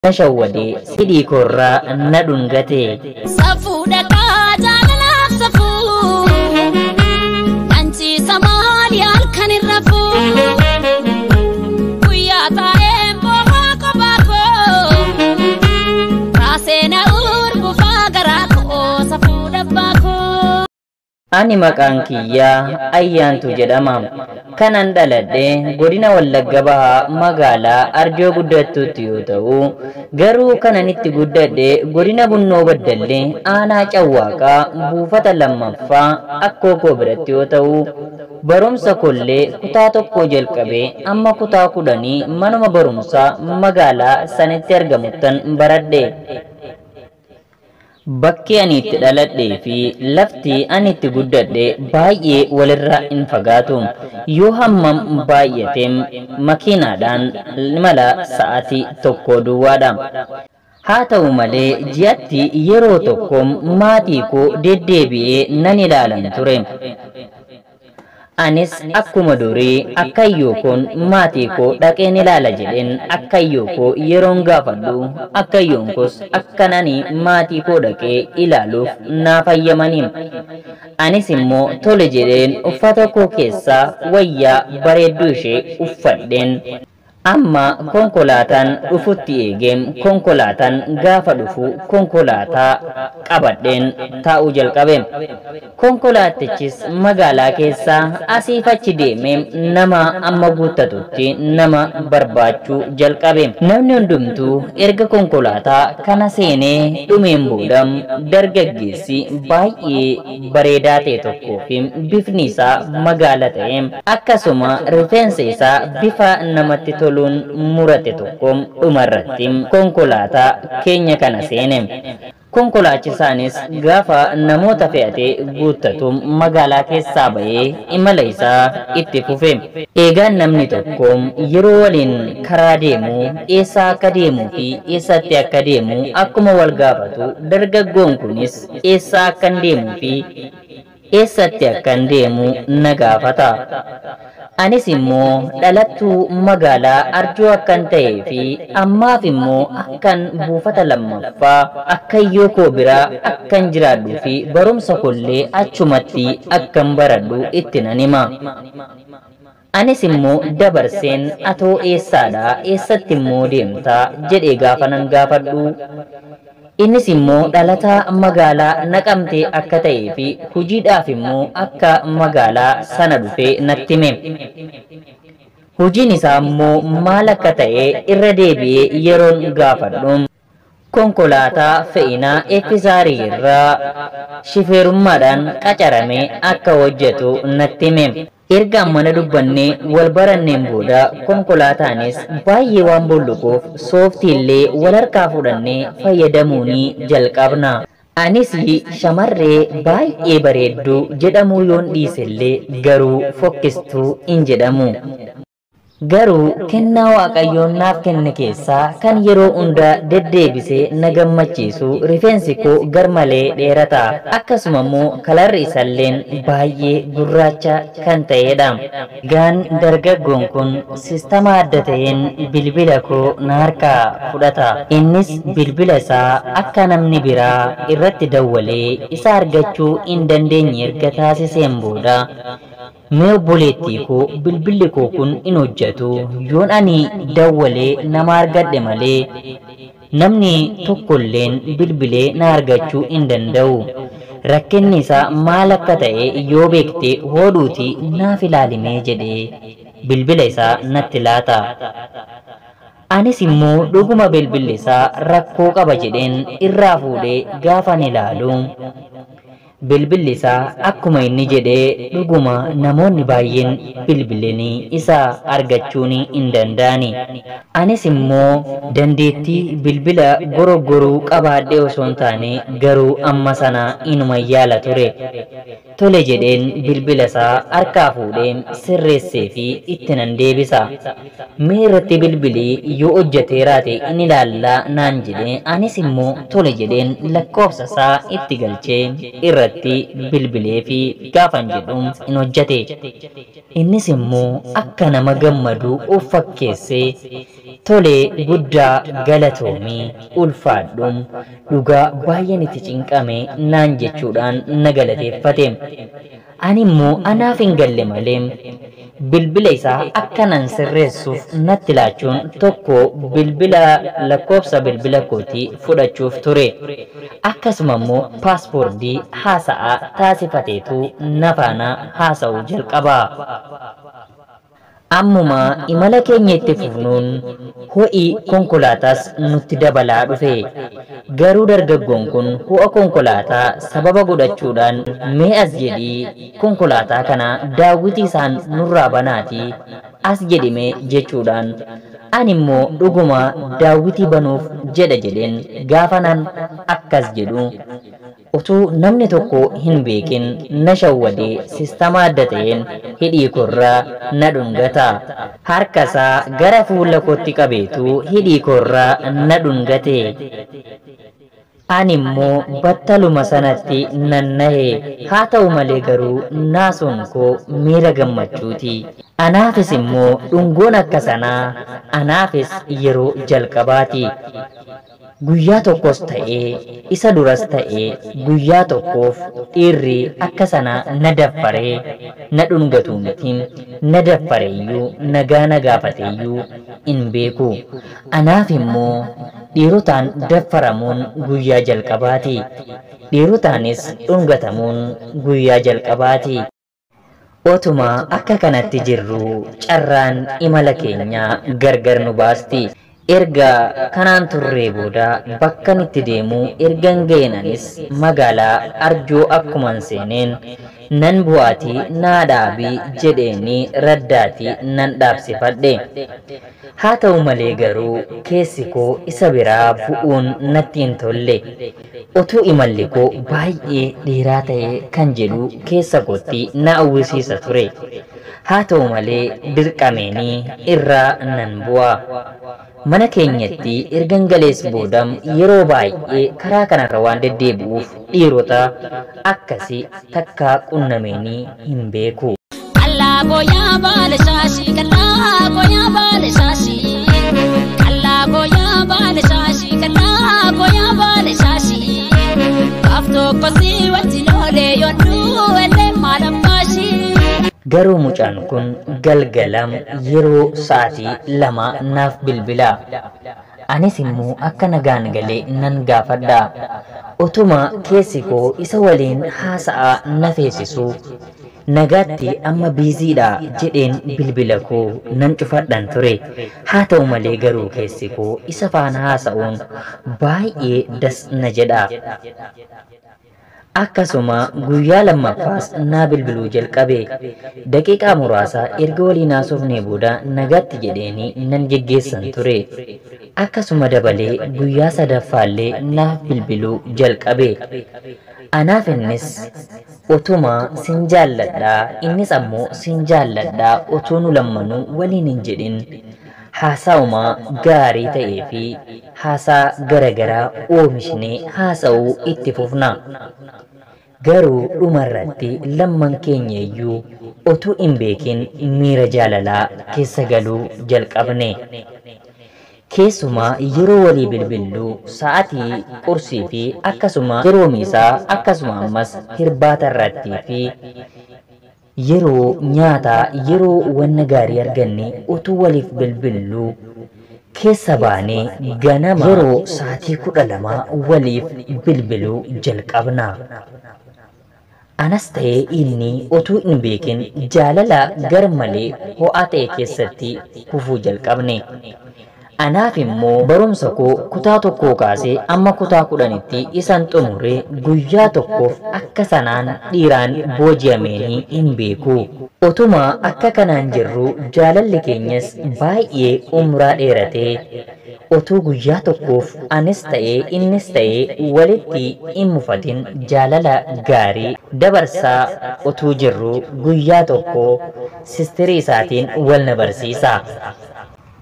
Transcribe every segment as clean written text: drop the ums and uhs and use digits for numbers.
Na shawwadee hidhii koorraa na dhungate. Safuudha kaa jaalalaaf safuu Kanchiisa maali halkan hin rafuu Guyyaa taa'ee boohaa kophaa koo Raasee na urgufaa garaa koo safuudha abbaa koo. Ani maqaan kiyyaa Ayyaantu jedhama. Kanan dhaladhe godina Wallagga Bahaa magaalaa Arjoo Guddattuutti yoo ta'u, garuu kanan itti guddadhe godina Bunnoo Baddallee aanaa Cawwaaqaa buufata lammaffaa akkoo koo biratti yoo ta'u, barumsa kollee kutaa tokkoo jalqabee amma kutaa 10 manuma barumsaa magaalaa sanitti argamuttan baradhe. Bakki ani itti dhaladhee fi lafti ani itti guddadhe baay'ee walirraa hin fagaatu. Yoo hammam baay'ate makiinaadhaan imala sa'aatii tokko duwwaadha. Haa ta'u malee ji'atti yeroo tokko maatii koo deddeebi'ee nan ilaalan ture. Anis akkuma durii akkayyoo koon maatii koo dhaqeen ilaala jedheen akkayyoo koo yeroon gaafadhu akkayyoon koos akkan ani maatii koo dhaqee ilaaluuf naa fayyamanii. Anis immoo tole jedheen uffata koo keessaa wayyaa bareedduu ishee uffadheen amma konkolaataan dhufutti eegeen konkolaataan gaafa dhufu konkolaataa qabadheen taa'uu jalqabe. Konkolaatichis magaalaa keessaa asiif achi deemee nama amma guuttatutti nama barbaachuu jalqabe. Namni hundumtuu erga konkolaataa kana seenee dhumeen booda dargaggeessi baay'ee bareedaa ta'e tokkoo fi bifni isaa magaala ta'e akkasuma rifeensa isaa bifa namatti toluun murate tokko dhumarratti konkolaataa keenya kana seene. Konkolaachisaanis gaafa namoota fe'atee guuttatu magaalaa keessaa ba'ee imala isaa itti fufe. Eegaan namni tokko yeroo waliin karaa deemu eessa akka deemuu fi eessatti akka deemu akkuma wal gaafatu dargaggoon kunis eessa akkan deemuu fi eessatti akkan deemu na gaafata. Anis immoo dhalattuu magaalaa Arjoo akkan ta'ee fi ammaaf immoo akkan buufata lammaffaa akkayyoo koo biraa akkan jiraadhuu fi barumsa kollee achumatti akkan baradhu itti nan hima. Anis immoo dabarseen atoo eessaadhaa eessatti immoo deemtaa jedhee gaafa nan gaafadhu. Innis immoo dhalataa magaalaa Naqamtee akka ta'ee fi hojiidhaaf immoo akka magaalaa sana dhufee natti hime. Hojiin isaa immoo maal akka ta'e irra deebi'ee yeroon gaafadhu konkolaataa fe'inaa Effisaarii irraa shifeerummaadhaan qacaramee akka hojjetu natti hime. Erga mana dubbannee wal baranneen booda konkolaataanis baay'ee waan bolluquuf sooftii illee wal harkaa fudhannee fayyadamuunii jalqabna. Anis shamarree baay'ee bareedduu jedhamuu yoon dhiisellee garuu fokkistuu hin jedhamu. Garuu kennaa Waaqayyoon naaf kenne keessaa kan yeroo hunda deddeebisee na gammachiisu rifeensi koo garmalee dheerata. Akkasuma immoo kalarri isalleen baay'ee gurraacha kan ta'edha. Egaan dargaggoon kun sistama adda ta'een bilbila koo na harkaa fudhata. Innis bilbila isaa akka namni biraa irratti dawwalee isa argachuu hin dandeenye erga taasiseen booda mee obboleettii koo bilbilli koo kun hin hojjetu yoon ani dawwalee nama argadhe malee namni tokkolleen bilbilee na argachuu hin danda'u. Rakkinni isaa maal akka ta'e yoo beekte hodhuuti naaf ilaalimee jedhee bilbila isaa natti laata. Anis immoo dhuguma bilbilli isaa rakkoo qaba jedheen irraa fuudhee gaafan ilaalu. Bilbilli isaa akkuma inni jedhee dhuguma namoonni baay'een bilbilanii isa argachuun hin danda'ani. Anis immoo dandeettii bilbila goroggoruu qabaadhee osoo hin taane garuu amma sana inuma yaala ture. Tole jedheen bilbila isaa harkaa fuudhee sirreessee fi itti nan deebisa. Mee irratti bilbilii yoo hojjeteeraate in ilaallaa naan jedhee anis immoo tole jedheen lakkoofsa isaa itti galchee irratti bilbilee fi gaafan jedhu in hojjete. Innis immoo akka nama gammadu of fakkeessee Tolee, guddaa galatoomii, ulfaadhuum, dhugaa baay'een itti cinqame naan jechuudhaan na galateeffate. Ani immoo anaaf hin galle malee bilbila isaa akkanan sirreessuuf natti laachuun tokko bilbila lakkoofsa bilbila kootii fudhachuuf ture. Akkasuma immoo paaspoortii haasa'aa taasifateetu na faana haasa'uu jalqaba. Ammuma imala keenya itti fufnuun ho'i konkolaataas nutti dabalaa dhufe. Garuu dargaggoon kun ho'a konkolaataa sababa godhachuudhaan mee as jedhii konkolaataa kana daawwitii isaan nurraa banaatii as jedhime jechuudhaan, ani immoo dhuguma daawwitii banuuf jedha jedheen gaafanan akkas jedhu utuu namni tokko hin beekin na shawwadee sistama adda ta'een hidhii korraa na dhungata. Harkasaa gara fuula kootti qabeetu hidhii korraa na dhungate. Ani immoo battaluma sanatti nan nahe. Haa ta'u malee garuu naasuun koo miira gammachuuti. Anaafis immoo dhungoon akka sanaa anaafis yeroo jalqabaati. Guyyaa tokkos ta'ee isa duras ta'ee guyyaa tokkoof dhiirri akka sana na daffaree na dhungatu miti, na daffareeyyuu nagaa na gaafateeyyuu hin beeku. Anaaf immoo dhiirotaan daffaramuun guyyaa jalqabaati. Dhiirotaanis dhungatamuun guyyaa jalqabaati. Otuma akka kanatti jirru carraan imala keenyaa gargar nu baasti. Erga kanaan turree booda bakkan itti deemu ergan ga'eenanis magaalaa Arjoo akkuman seeneen nan bu'aatii naa dhaabii jedheeni raddaatii nan dhaabsifadhe. Haa ta'u malee garuu keessi koo isa biraa bu'uun natti hin tolle. Utuu imalli koo baay'ee dheeraa ta'e kan jedhu keessa kootti na hawwisiisa ture. Haa ta'u malee dirqameenii irraa nan bu'a. Mana keenyatti ergan galees boodam yeroo baay'ee karaa kanarra waan deddeebi'uuf dhiirota akkasii takkaa qunnameenii hin beeku. Kallaa gooyaa baala shaashii, kallaa gooyaa baala shaashii, kallaa gooyaa baala shaashii, kallaa gooyaa baala shaashii. Gaaf tokko si wajjin oolee yoonduu ellee maal abbaashii. Garuu mucaan kun galgalam yeroo sa'aatii 2 naaf bilbila. Anis immoo akka nagaan galee nan gaafadha. Otuma keessi koo isa waliin haasa'aa na feesisu nagaatti amma biiziidha jedheen bilbila koo nan cufadhan ture. Haa ta'u malee garuu keessi koo isa faana haasa'uun baay'ee das na jedha. Akkasuma guyyaa lammaffaas naa bilbiluu jalqabe. Daqiiqaa muraasa erga waliin haasofnee booda nagaatti jedheeni nan geggeessan ture. Akkasuma dabalee guyyaa sadaffaallee naaf bilbiluu jalqabe. Anaaf innis utuma sin jaalladhaa innis ammoo sin jaalladhaa utuu nu lammanuu waliin hin jedhin haasa'uma gaarii ta'ee fi haasaa garagaraa oomishnee haasa'uu itti fufna. Garuu dhumarratti lamman keenya iyyuu utuu hin beekin miira jaalalaa keessa galuu jalqabne. Keessumaa yeroo walii bilbilluu sa'aatii qursii fi akkasuma yeroo miisaa akkasuma ammas hirbaata irrattii fi yeroo nyaataa yeroo wanna gaarii arganne utuu waliif bilbilluu keessa baanee ganama yeroo sa'aatii 12 waliif bilbiluu jalqabna. Anas ta'ee inni utuu hin beekin jaalala garmalee ho'aa ta'e keessatti kufuu jalqabne. Anaaf immoo barumsa koo kutaa 1 kaasee amma kutaa 10tti isan xumuree guyyaa tokkoof akka sanaan dhiiraan booji'ameenii hin beeku. Otuma akka kanaan jirru jaalalli keenyas baay'ee umraa dheeratee utuu guyyaa tokkoof anis ta'ee innis ta'ee walitti hin mufatin jaalala gaarii dabarsaa utuu jirru guyyaa tokko sistirii isaatiin wal na barsiisa.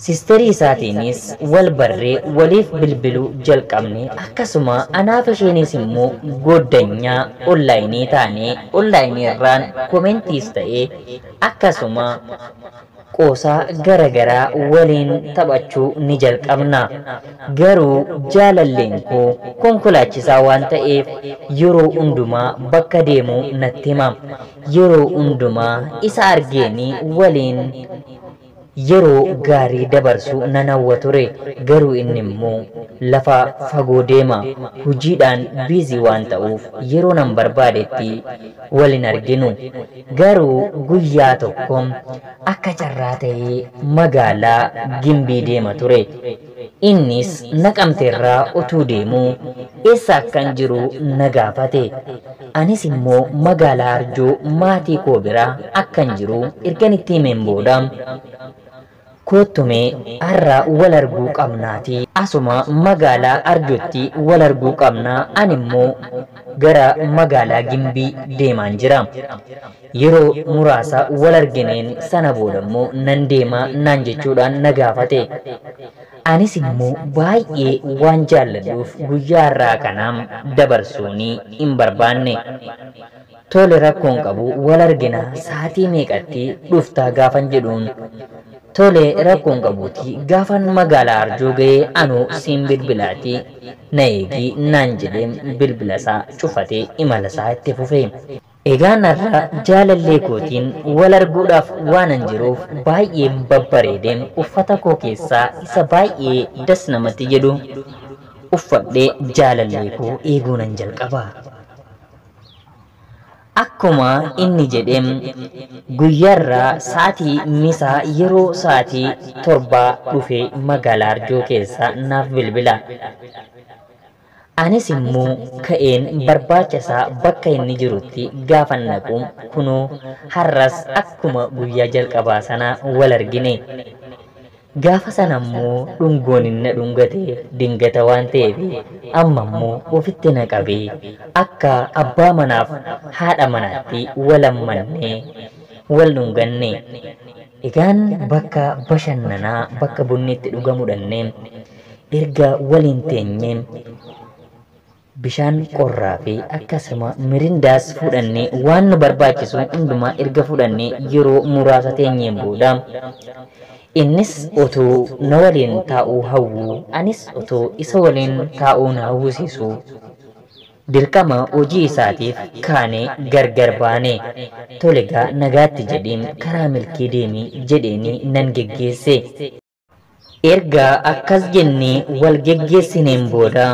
Sisterii isaatiinis wal barree waliif bilbiluu jalqabne. Akkasuma anaaf isheenis immoo goddanyaa onlaayinii taanee onlaayinii irraan koomentiis ta'ee akkasuma Qoosaa garagaraa waliin taphachuu ni jalqabna. Garuu jaalalleen koo konkolaachisaa waan ta'eef yeroo hundumaa bakka deemu natti hima. Yeroo hundumaa isa argeenii waliin yeroo gaarii dabarsuu nan hawwa ture. Garuu inni immoo lafa fagoo deema. Hojiidhaan biizii waan ta'uuf yeroo nan barbaadetti wal hin arginu. Garuu guyyaa tokko akka carraa ta'ee magaalaa Gimbii deema ture. Innis Naqamteerraa utuu deemuu eessa akkan jiru na gaafate. Anis immoo magaalaa Arjoo maatii koo bira akkan jiru ergan itti himeen booda, "Koottumee har'a wal arguu qabnaati. Asuma magaalaa Arjootti wal arguu qabnaa, ani immoo gara magaalaa Gimbii deemaan jira. Yeroo muraasa wal argineen sana booda immoo nan deemaa," naan jechuudhaan na gaafate. Anis immoo baay'ee waan jaalladhuuf guyyaa har'aa kanaam dabarsuunii hin barbaanne. "Tole, rakkoon qabu, wal argina, sa'aatii meeqatti dhuftaa?" gaafan jedhuun, "Tole, rakkoon qabuuti, gaafan magaalaa Arjoo ga'ee anuu siin bilbilaatii na eegi," naan jedheen bilbila isaa cufatee imala isaa itti fufe. Egaan har'a jaalallee kootiin wal arguudhaaf waanan jiruuf baay'een babbareedeen uffata koo keessaa isa baay'ee das namatti jedhu uffadhee jaalallee koo eeguu nan jalqaba. Akkuma inni jedheem guyyaarraa sa'aatii misaa yeroo sa'aatii 7 dhufee magaalaa Arjoo keessa naaf bilbila. Anis immoo ka'een barbaacha isaa bakka inni jirutti gaafan naqu, kunoo har'as akkuma guyyaa jalqabaa sana wal argine. Gaafa sana immoo dhungoon inni na dhungate dingata waan ta'eef amma immoo ofitti na qabee akka abbaa manaaf haadha manaatti wal hammannee wal dhunganne. Egaan bakka bashannanaa bakka bunni itti dhugamu dhannee erga waliin teenyee bishaan qorraa fi akkasuma mirindaas fudhannee waan nu barbaachisu hundumaa erga fudhannee yeroo muraasa teenyeen booda, innis otoo na waliin taa'uu hawwuu, anis otoo isa waliin taa'uu na hawwisiisu, dirqama hojii isaatiif kaanee gargar baane. "Tole gaa, nagaatti," jedheen, "karaa milkii deemii," jedheeni nan geggeesse. Erga akkas jennee wal geggeessineen booda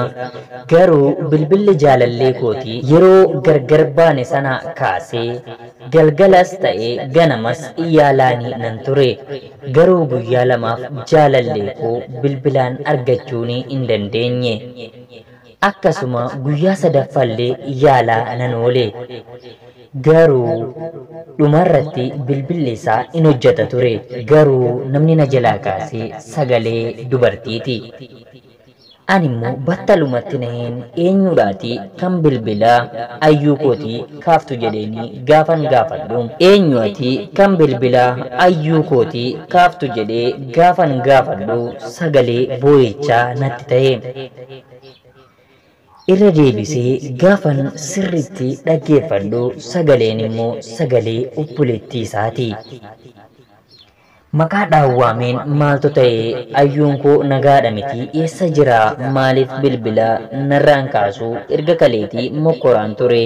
garuu bilbilli jaalallee kootii yeroo gargar baane sana kaasee galgalas ta'ee ganamas yaalaanii nan ture. Garuu guyyaa 2f jaalallee koo bilbilaan argachuun hin dandeenye. Akkasuma guyyaa sadaffallee yaalaa nan oole. Garuu dhumarratti bilbilli isaa in hojjeta ture. Garuu namni na jalaa kaasee sagalee dubartiiti. Ani immoo battalumatti naheen, "Eenyudhaati kan bilbilaa ayyuu kootii kaaftu?" jedheenii gaafan gaafadhu. "Eenyu ati kan bilbilaa ayyuu kootii kaaftu?" jedhee gaafan gaafadhu sagalee boo'ichaa natti ta'e. Irra deebisee gaafan sirriitti dhaggeeffadhu sagaleen immoo sagalee obboleettii isaati. Maqaa dhaawwaameen, "Maaltu ta'e? Ayyuun koo nagaadha miti? Eessa jira? Maaliif bilbila narraan kaasuu? Erga kaleetii mokkoraan ture.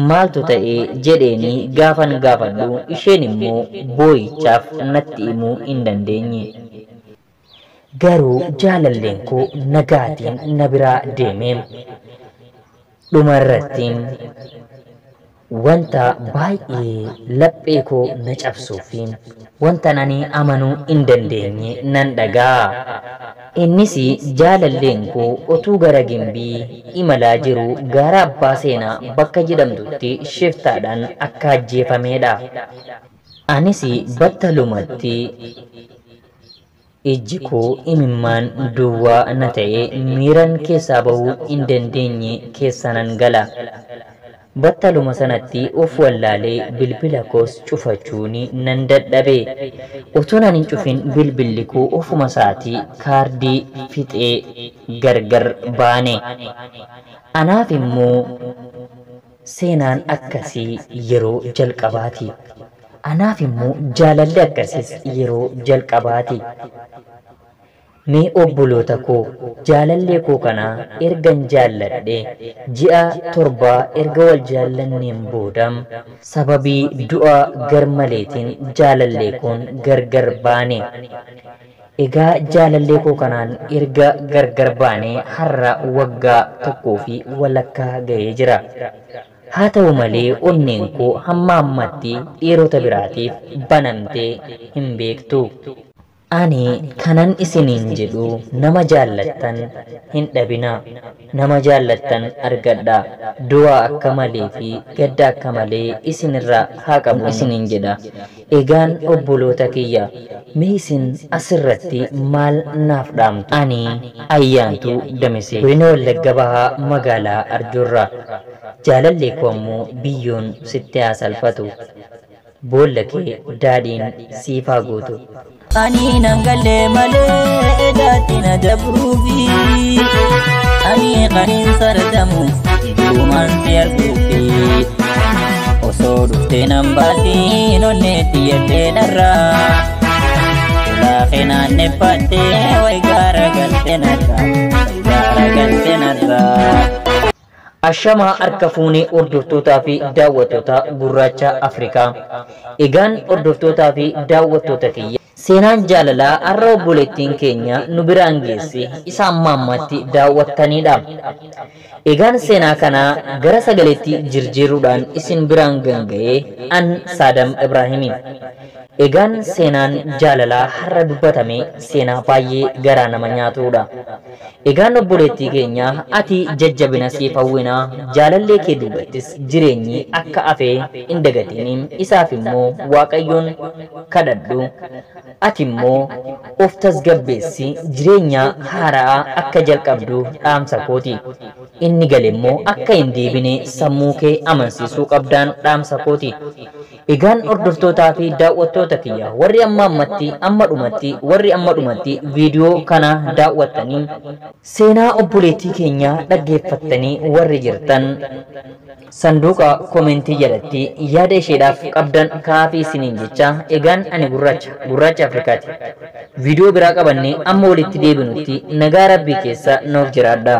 Maaltu ta'e?" jedheenii gaafan gaafadhu isheen immoo boo'ichaaf natti himuu hin dandeenye. Garuu jaalalleen koo nagaatiin na biraa deeme. Dhumarratti wanta baay'ee laphee koo na cabsuu fi wanta ani amanuu hin dandeenye nan dhaga'a. Innis jaalalleen koo otuu gara Gimbii imalaa jiru gaara abbaa seenaa bakka jedhamtutti shiftaadhaan akka ajjeefamedha. Anis battalumatti ijji koo imimmaan duwwaa na ta'ee miiran keessaa bahuu hin dandeenye keessa nan gala. Battaluma sanatti of wallaalee bilbila koos cufachuun nan dadhabe. Utuu nan hin cufin bilbilli koo ofuma isaatii kaardii fixee gargar baane. Anaaf immoo seenaan akkasii yeroo jalqabaati. Anaaf immoo jaalalli akkasiis yeroo jalqabaati. Mee obboloota koo, jaalallee koo kana ergan jaalladhe ji'a 7 erga wal jaallanneen booda sababii du'a garmaleetiin jaalallee koon gargar baane. Egaa jaalallee koo kanaan erga gargar baanee har'a waggaa 1.5 ga'ee jira. Haa ta'u malee onneen koo hamma ammatti dhiirota biraatiif banamtee hin beektu. Ani kanan isiniin jedhu nama jaallattan hin dhabinaa. Nama jaallattan argadhaa. Du'a akka malee fi gadda akka malee isinirraa haa qabu isiniin jedha. Egaan obboloota kiyya, mee isin asirratti maal naaf dhaamtu? Ani Ayyaantuu Damisee, Godina Wallagga Bahaa, magaalaa Arjoorraa. Jaalallee koo ammoo biyyoon sitti haa salphatu. Boolla kee daadhiin siif haa guutu. Ani nan galee malee edaatti na dabruufi. Ani kanin sardamu ijjumaan si arguufi. Osoo dhuftee nan baatiin onneetti yeddee dharraa. Ulaa kee naanneffattee wayi gaara galte narraa. Wayi gaara galte narraa. Ashamaa harka fuunee hordoftootaa fi daawwattoota Gurraacha Afrikaa. Egaan hordoftootaa fi daawwattoota kiyya, seenaan jaalalaa har'a obboleettiin keenya nu biraan geesse isa amma ammatti daawwattanidha. Egaan seenaa kana gara sagaleetti jirjiiruudhaan isin biraan ganga'ee an Saadam Ibraahimi. Egaan seenaan jaalalaa har'a dubbatame seenaa baay'ee garaa nama nyaatudha. Egaan obboleettii keenya, ati jajjabina siif hawwinaa, jaalallee kee duubattis jireenyi akka hafee hin dagatiniin, isaaf immoo Waaqayyoon kadhadhu. Ati immoo of tasgabbeessi, jireenya haaraa akka jalqabdu dhaamsa kooti. Inni gale immoo akka hin deebine sammuu kee amansiisuu qabdaan dhaamsa kooti. Egaan hordoftootaa fi daawwattoota kiyya, warri amma ammatti amma dhumatti warri amma dhumatti viidiyoo kana daawwattanii seenaa obboleettii keenya dhaggeeffattanii warri jirtan, sanduuqa komentii jalatti yaada isheedhaaf qabdan kaafii isiniin jecha. Egaan ani Gurraacha Afrikaati. Viidiyoo biraa qabannee amma walitti deebinutti nagaa Rabbii keessa nuuf jiraadha.